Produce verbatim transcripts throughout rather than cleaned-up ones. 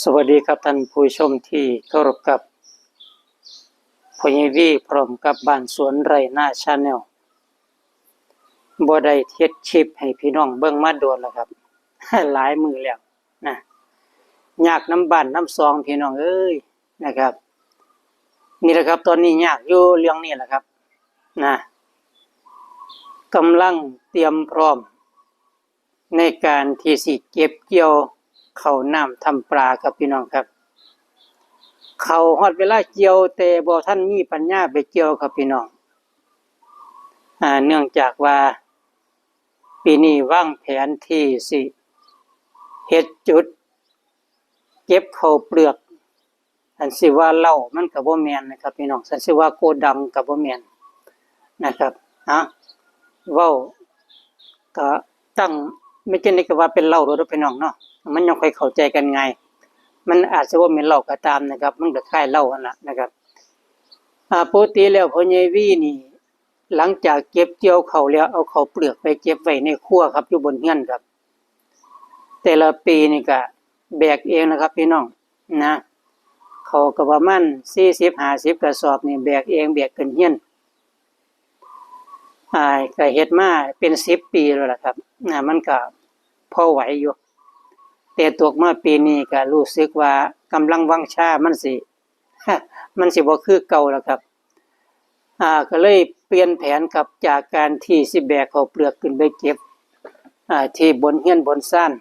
สวัสดีครับท่านผู้ชมที่เคารพครับ พ่อใหญ่วีพร้อมกับบ้านสวนไร่นาแชนแนล บ่ได้เฮ็ดคลิปให้พี่น้องเบิ่งมาโดนแล้วครับ หลายมื้อแล้วนะ ยากนำบ้านนำซองพี่น้องเอ้ยนะครับ นี่แหละครับ ตอนนี้ยากอยู่เรื่องนี้แหละครับนะ กำลังเตรียมพร้อมในการที่สิเก็บเกี่ยวข้าวน้ำทำปลาครับพี่น้องครับ เข้าฮอดเวลาเกี่ยวแต่บ่ทันมีปัญญาไปเกี่ยวครับพี่น้อง อ่า เนื่องจากว่าปีนี้วางแผนที่สิเฮ็ดจุดเก็บข้าวเปลือก อันสิว่าเล้ามันก็บ่แม่นนะครับพี่น้อง อันสิว่าโกดังก็บ่แม่นนะครับ อ่ะ เว้าก็ตั้ง ไม่ใช่นี่ก็ว่าเป็นเล้าโลดเด้อพี่น้องเนาะ มันยังค่อยเข้าใจกันง่าย มันอาจจะบ่แม่นเล้าก็ตามนะครับ มันก็คล้ายเล้าหั่นล่ะนะครับ อ่า ปกติแล้วพ่อใหญ่วีนี่ หลังจากเก็บเกี่ยวข้าวแล้วเอาข้าวเปลือกไปเก็บไว้ในครัวครับ อยู่บนเฮือนครับ แต่ละปีนี่ก็แบกเองนะครับพี่น้องนะ ข้าวก็ประมาณสี่สิบห้าสิบกระสอบนี่แบกเองแบกขึ้นเฮือน อ่า ก็เฮ็ดมาเป็นสิบปีแล้วล่ะครับ อ่า มันก็พอไหวอยู่ แต่ตกมาปีนี้ก็รู้สึกว่ากำลังวังชามันสิ มันสิบ่คือเก่าแล้วครับ อ่า ก็เลยเปลี่ยนแผนครับ จากการที่สิแบกข้าวเปลือกขึ้นไปเก็บ อ่า ที่บนเฮือนบนซาน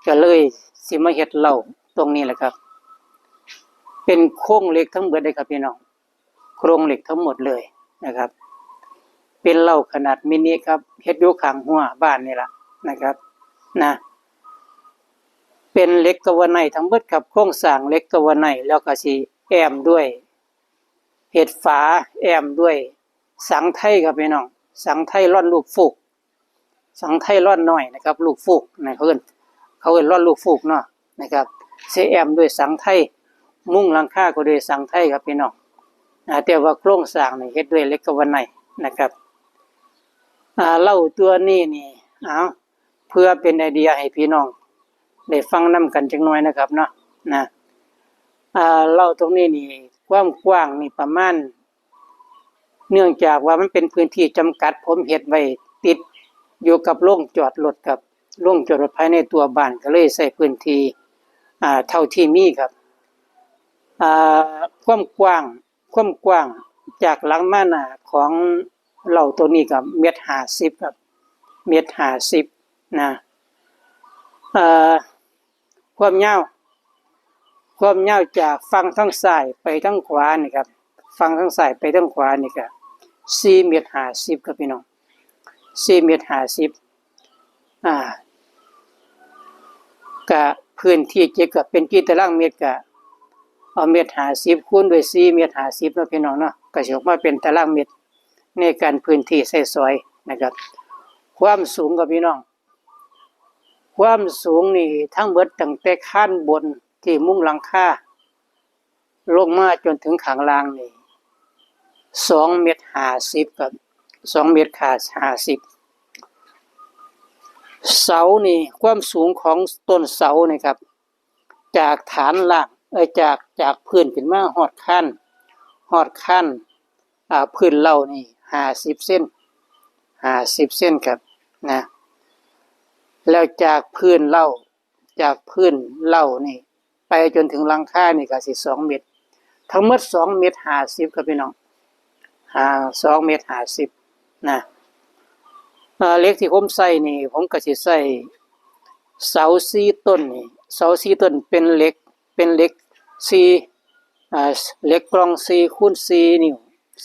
ก็เลยสิมาเฮ็ดเล้าตรงนี้แหละครับ เป็นโครงเหล็กทั้งเบิดเลยครับพี่น้อง โครงเหล็กทั้งหมดเลยนะครับ เป็นเล้าขนาดมินิครับ เฮ็ดอยู่ข้างรั้วบ้านนี่ล่ะนะครับ นะ เป็นเหล็กกาบาไนท์ทั้งเบิดครับ โครงสร้างเหล็กกาบาไนท์ แล้วก็สิแอ้มด้วย เฮ็ดฝาแอ้มด้วยสังไทยครับพี่น้อง สังไทยร่อนลูกฟูก สังไทยร่อนน้อยนะครับ ลูกฟูกนะ เขาเอิ้น เขาเอิ้นร่อนลูกฟูกเนาะนะครับ สิแอ้มด้วยสังไทย มุงหลังคาก็ด้วยสังไทยครับพี่น้อง อ่า แต่ว่าโครงสร้างนี่เฮ็ดด้วยเหล็กกาบาไนท์นะครับ อ่า เล้าตัวนี้นี่ เอา เพื่อเป็นไอเดียให้พี่น้องได้ฟังนำกันจักหน่อยนะครับเนาะ นะ อ่า เล้าตรงนี้นี่ ความกว้างนี่ประมาณ เนื่องจากว่ามันเป็นพื้นที่จำกัด ผมเฮ็ดไว้ติดอยู่กับโรงจอดรถครับ โรงจอดรถภายในตัวบ้าน ก็เลยใช้พื้นที่ อ่า เท่าที่มีครับ อ่า ความกว้าง ความกว้างจากหลังมาหน้าของเล้าตัวนี้ก็เมตรห้าสิบครับ เมตรห้าสิบนะ เอ่อ ความยาว ความยาวจากฝั่งทางซ้ายไปทางขวานี่ครับ ฝั่งทางซ้ายไปทางขวานี่ก็สี่เมตรห้าสิบครับพี่น้อง สี่เมตรห้าสิบ อ่า กะพื้นที่เก็บก็เป็นกี่ตารางเมตร ก็เอาเมตรห้าสิบคูณด้วยสี่เมตรห้าสิบเนาะพี่น้องเนาะ ก็สิออกมาเป็นตารางเมตรในการพื้นที่ใช้สอยนะครับ ความสูงครับพี่น้อง ความสูงนี่ทั้งเบิดตั้งแต่คานบนที่มุงหลังคา ลงมาจนถึงข้างล่างนี่ สองเมตรห้าสิบครับ สองเมตรห้าสิบ เสานี่ ความสูงของต้นเสานี่ครับ จากฐานล่าง เอ่อ จาก จากพื้นขึ้นมาฮอดคาน ฮอดคาน อ่า พื้นเล้านี่ห้าสิบเซน ห้าสิบเซนครับ นะ แล้วจากพื้นเล้า จากพื้นเล้านี่ ไปจนถึงหลังคานี่ก็สิสองเมตร ทั้งหมดสองเมตรห้าสิบครับพี่น้อง อ่า สองเมตรห้าสิบนะ อ่า เหล็กที่ผมใช้นี่ ผมก็สิใช้เสาสี่ต้นนี่ เสาสี่ต้นเป็นเหล็ก เป็นเหล็กสี่ อ่า เหล็กกล่องสี่คูณสี่นิ้ว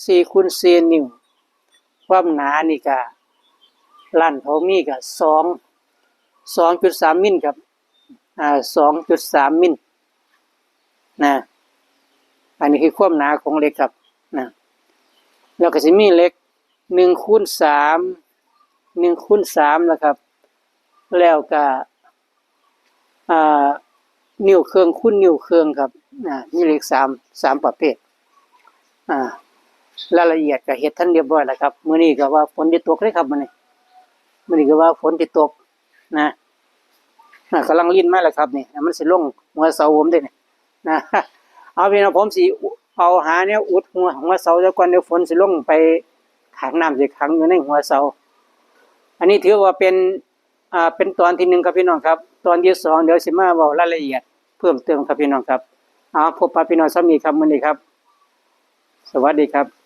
สี่คูณสี่นิ้ว ความหนานี่ก็ ร้านเขามีก็สอง สองจุดสามมิลครับ อ่า สองจุดสามมิลนะ อันนี้คือความหนาของเหล็กครับ นะ แล้วก็สิมีเหล็กหนึ่งคูณสาม หนึ่งคูณสามนะครับ แล้วก็ อ่า นิ้วเครื่องคูณนิ้วเครื่องครับ อ่า มีเหล็กสาม สามประเภท อ่า รายละเอียดก็เฮ็ดทันเรียบร้อยแล้วครับ มื้อนี้ก็ว่าฝนสิตกเลยครับ มื้อนี้ มื้อนี้ก็ว่าฝนสิตกนะ นะกำลังรินมาแล้วครับนี่ มันสิลงหัวเสาผมเด้นี่นะ เอาพี่น้อง ผมสิเอาหาแนวอุดหัวหัวเสาซะก่อน เดี๋ยวฝนสิลงไปขัง น้ำสิขังอยู่ในหัวเสา อันนี้ถือว่าเป็น อ่า เป็นตอนที่หนึ่งครับพี่น้องครับ ตอนที่สองเดี๋ยวสิมาเว้ารายละเอียดเพิ่มเติมครับพี่น้องครับ เอา พบปะพี่น้องส่ำนี้ครับ มื้อนี้ครับ สวัสดีครับ